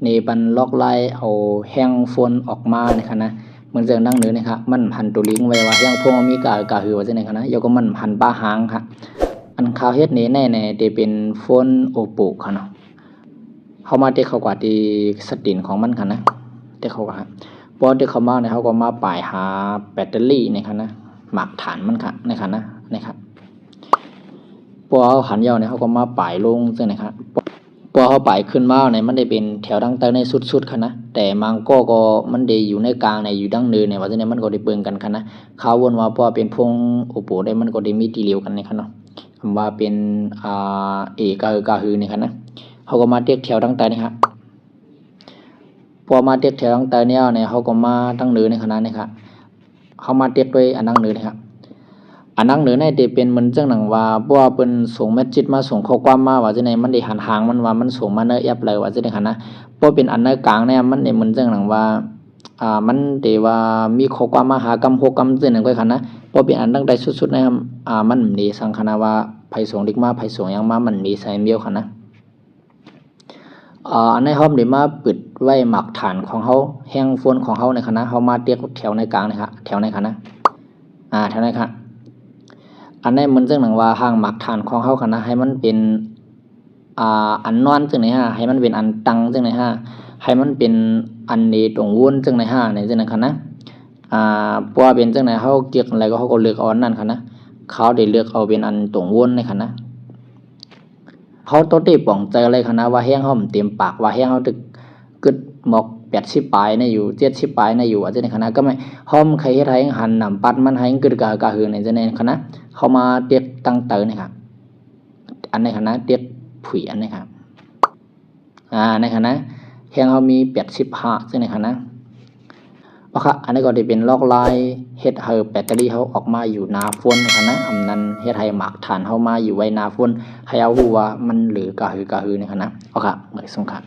ເນບັນລັອກລາຍເອົາແຮງໂຟນອອກມານີ້ຄະນະ. ເໝືອນຈັ່ງດັ່ງເດີນີ້ຄະ ມັນຫັນໂຕລິງໄວ້ວ່າແຮງໂຟນມີກາກະຫືອວ່າຈັ່ງນີ້ຄະນະ. ແລ້ວກໍມັນຫັນປາຫາງຄະ. ອັນເຂົາເຮັດນີ້ແນ່ໆ ແຕ່ເປັນໂຟນໂອໂປຄະເນາະ. ເຮົາມາເຕັກເຂົ້າກວ່າທີ່ສະຕີນຂອງມັນຄະນະ. ເຕັກເຂົ້າກວ່າ. ພໍເຕັກເຂົ້າມານີ້ ເຮົາກໍມາປາຍຫາແບັດເຕີຣີນີ້ຄະນະ. ໝາກຖານມັນຄະ ນີ້ຄະນະ. ນີ້ຄະ. ພໍເຮົາຫັນແລ້ວນີ້ ເຮົາກໍມາປາຍລົງຈັ່ງນີ້ຄະ. ພໍເຮົາປາຍຂຶ້ນມານີ້ ມັນໄດ້ເປັນແຖວທາງໃຕ້ໃນສຸດໆຄະນະ. ແຕ່ບາງກໍ ກໍມັນໄດ້ຢູ່ໃນກາງໃນ ຢູ່ທາງເໜືອໃນ ວ່າຈັ່ງໃດ ມັນກໍໄດ້ເບິ່ງກັນຄະນະ. ຄາວວົນວ່າ ເພາະວ່າເປັນໂຟນໂອໂປໄດ້ ມັນກໍໄດ້ມີຕີຫຼຽວກັນນີ້ຄະເນາະ. ຄຳວ່າເປັນ ອ່າ ເອກະຫືອກະຫືອນີ້ຄະນະ. ເຮົາກໍມາເຕັກແຖວທາງໃຕ້ນີ້ຄະ. ພໍມາເຕັກແຖວທາງໃຕ້ແລ້ວນີ້ ເຮົາກໍມາທາງເໜືອນີ້ຄະນະ ນີ້ຄະ. ເຮົາມາເຕັກດ້ວຍອັນທາງເໜືອນີ້ຄະ. ອັນທາງເໜືອນີ້ຈະເປັນເໝືອນຈັ່ງໜັງວ່າ ເພາະວ່າເພິ່ນສົ່ງແມັດເສດມາ ສົ່ງຂໍ້ຄວາມມາວ່າຈັ່ງໃດ ມັນໄດ້ຫັນຫາງມັນວ່າມັນສົ່ງມາໃນແອັບໃດວ່າຈັ່ງໃດຄະນະ. ພໍເປັນອັນໃນກາງນີ້ ມັນໄດ້ເໝືອນຈັ່ງໜັງວ່າ ອ່າ ມັນໄດ້ວ່າມີຂໍ້ຄວາມມາຫ້າກຳຫົກກຳຈັ່ງໃດຂ້ອຍຄະນະ. ພໍເປັນອັນທາງໃຕ້ສຸດໆນີ້ ອ່າ ມັນບໍ່ໄດ້ສັ່ງຄະນະວ່າໃຜສົ່ງລິກມາ ໃຜສົ່ງຫຍັງມາ ມັນບໍ່ໄດ້ໃສ່ແມ່ນດຽວຄະນະ. ອ່າ ອັນນີ້ເຮົາໄດ້ມາປຶດໄວ້ໝາກຖານຂອງເຮົາ ແຮງໂຟນຂອງເຮົານີ້ຄະນະ. ເຮົາມາເຕັກແຖວໃນກາງນີ້ຄະ ແຖວນີ້ຄະນະ. ອ່າ ແຖວນີ້ຄະ. ອັນນີ້ເໝືອນຈັ່ງໜັງວ່າຮ່າງໝາກຖານຂອງເຮົາຄະນະ ໃຫ້ມັນເປັນ ອ່າ ອັນນອນຈັ່ງໃດຮະ ໃຫ້ມັນເປັນອັນຕັ້ງຈັ່ງໃດຮະ ໃຫ້ມັນເປັນອັນເດຕົງວົນຈັ່ງໃດຮະ ໃນຈັ່ງນັ້ນຄະນະ. ອ່າ ບໍ່ວ່າເປັນຈັ່ງໃດ ເຮົາເລືອກອັນໃດກໍ ເຮົາກໍເລືອກເອົາອັນນັ້ນຄະນະ. ເຂົາໄດ້ເລືອກເອົາເປັນອັນຕົງວົນນີ້ຄະນະ. ເຮົາຕ້ອງໄດ້ປອງໃຈເລີຍຄະນະ ວ່າແຮງເຮົາມັນເຕັມປາກ ວ່າແຮງເຮົາຖືກກຶດໝອກແປດສິບປາຍໃນຢູ່ ເຈັດສິບປາຍໃນຢູ່ ວ່າຈັ່ງໃດຄະນະ. ກໍແມ່ນເຮົາມັນໃຫ້ເຮັດໃຫ້ຫັນນຳປັດ ມັນໃຫ້ກຶດກະຫືອກະຫືອໃນຈັ່ງໃດຄະນະ. ເຮົາມາເຕັກຕັ້ງເຕີານີ້ຄະ ອັນນີ້ຄະນະ ເຕັກຜຸຍອັນນີ້ຄະ. ອ່າ ໃນຂະນະແຮງເຮົາມີແປດສິບຫ້າ ຈັ່ງໃດຄະນະ. ໂອເຄ ອັນນີ້ກໍໄດ້ເປັນລັອກລາຍເຮັດໃຫ້ແບັດເຕີຣີເຮົາອອກມາຢູ່ໜ້າໂຟນນະຄະນະ. ອັນນັ້ນເຮັດໃຫ້ໝາກຖານເຮົາມາຢູ່ໄວ້ໜ້າໂຟນ ໃຫ້ເຮົາຮູ້ວ່າມັນເຫຼືອກະຫືອ ກະຫືອນີ້ຄະນະ. ໂອເຄ ມາສົ່ງຄະ.